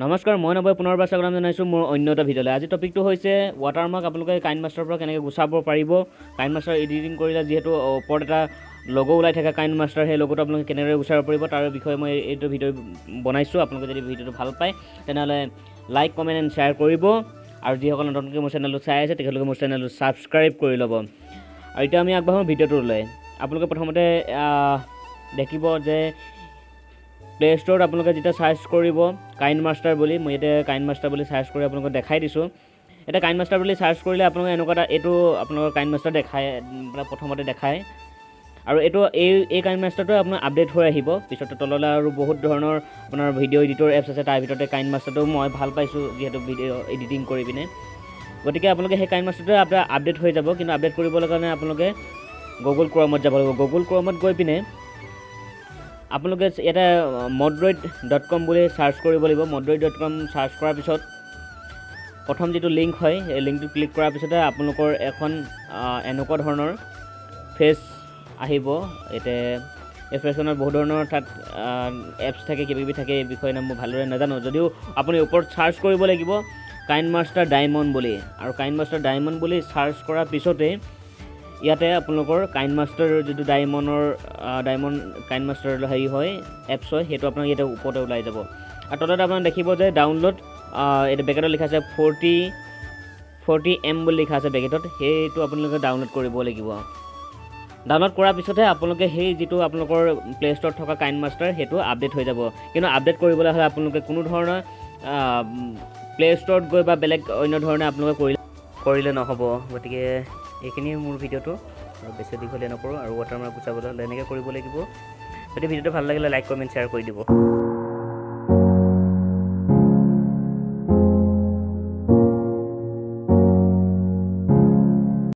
নমস্কাৰ, মই নৱই পুনৰবাৰ স্বাগতম জনাইছোঁ মোৰ অন্য এটা ভিডিঅ'লৈ। আজি টপিকটো হৈছে ৱাটাৰমাৰ্ক আপোনালোকে কাইন মাষ্টাৰৰ পৰা কেনেকৈ গুচাব পাৰিব। কাইন মাষ্টাৰ এডিটিং কৰিলে যিহেতু ওপৰত এটা লগো ওলাই থাকে কাইন মাষ্টাৰ, সেই লগোটো আপোনালোকে কেনেদৰে গুচাব পাৰিব তাৰ বিষয়ে মই এইটো ভিডিঅ' বনাইছোঁ। আপোনালোকে যদি ভিডিঅ'টো ভাল পায় তেনেহ'লে লাইক, কমেণ্ট এণ্ড শ্বেয়াৰ কৰিব আৰু যিসকল নতুনকৈ মোৰ চেনেলটো চাই আছে তেখেতলোকে মোৰ চেনেলটো ছাবস্ক্ৰাইব কৰি ল'ব। আৰু এতিয়া আমি আগবাঢ়োঁ ভিডিঅ'টোলৈ। আপোনালোকে প্ৰথমতে দেখিব যে প্লে' ষ্ট'ৰত আপোনালোকে যেতিয়া চাৰ্চ কৰিব কাইন মাষ্টাৰ বুলি, মই ইয়াতে কাইন মাষ্টাৰ বুলি চাৰ্চ কৰি আপোনালোকক দেখাই দিছোঁ। এতিয়া কাইন মাষ্টাৰ বুলি চাৰ্চ কৰিলে আপোনালোকে এনেকুৱা এটা এইটো আপোনালোকৰ কাইন মাষ্টাৰ দেখায়, মানে প্ৰথমতে দেখায়। আৰু এইটো এই কাইন মাষ্টাৰটোৱে আপোনাৰ আপডেট হৈ আহিব পিছত তললৈ। আৰু বহুত ধৰণৰ আপোনাৰ ভিডিঅ' এডিটৰ এপছ আছে, তাৰ ভিতৰতে কাইন মাষ্টাৰটো মই ভাল পাইছোঁ যিহেতু ভিডিঅ' এডিটিং কৰি পিনে। গতিকে আপোনালোকে সেই কাইন মাষ্টাৰটোৱে আপোনাৰ আপডেট হৈ যাব। কিন্তু আপডেট কৰিবলৈ কাৰণে আপোনালোকে গুগল ক্ৰমত যাব লাগিব। গুগল ক্ৰমত গৈ পিনে আপোনালোকে ইয়াতে modroid.com বুলি চাৰ্চ কৰিব লাগিব। modroid.com search কৰাৰ পিছত প্ৰথম যিটো লিংক হয়, সেই লিংকটো ক্লিক কৰাৰ পিছতে আপোনালোকৰ এখন এনেকুৱা ধৰণৰ ফেচ আহিব। ইয়াতে এই ফেচখনত বহুত ধৰণৰ তাত এপছ থাকে, কিবা কিবি থাকে, এই বিষয়ে মই ভালদৰে নাজানো যদিও আপুনি ওপৰত চাৰ্চ কৰিব লাগিব কাইন মাষ্টাৰ ডায়মণ্ড বুলি। আৰু কাইন মাষ্টাৰ ডায়মণ্ড বুলি চাৰ্চ কৰাৰ পিছতে ইয়াতে আপোনালোকৰ কাইন মাষ্টাৰ যিটো ডায়মণ্ড কাইন মাষ্টাৰ হেৰি হয়, এপছ হয়, সেইটো আপোনাক ইয়াতে ওপৰতে ওলাই যাব। আৰু তলত আপোনাক দেখিব যে ডাউনলোড, এইটো বেকেটত লিখা আছে 40 এম বুলি লিখা আছে বেকেটত, সেইটো আপোনালোকে ডাউনলোড কৰিব লাগিব। ডাউনলোড কৰাৰ পিছতহে আপোনালোকে সেই যিটো আপোনালোকৰ প্লে' ষ্ট'ৰত থকা কাইন মাষ্টাৰ সেইটো আপডেট হৈ যাব। কিন্তু আপডেট কৰিবলৈ হ'লে আপোনালোকে কোনো ধৰণৰ প্লে' ষ্ট'ৰত গৈ বা বেলেগ অন্য ধৰণে আপোনালোকে কৰিলে নহ'ব। গতিকে এইখিনিয়ে মোৰ ভিডিঅ'টো, আৰু বেছি দীঘলীয়া নকৰোঁ। আৰু ৱাটাৰমাৰ্ক গুচাবলৈ হ'লে এনেকৈ কৰিব লাগিব। যদি ভিডিঅ'টো ভাল লাগিলে লাইক, কমেণ্ট, শ্বেয়াৰ কৰি দিব।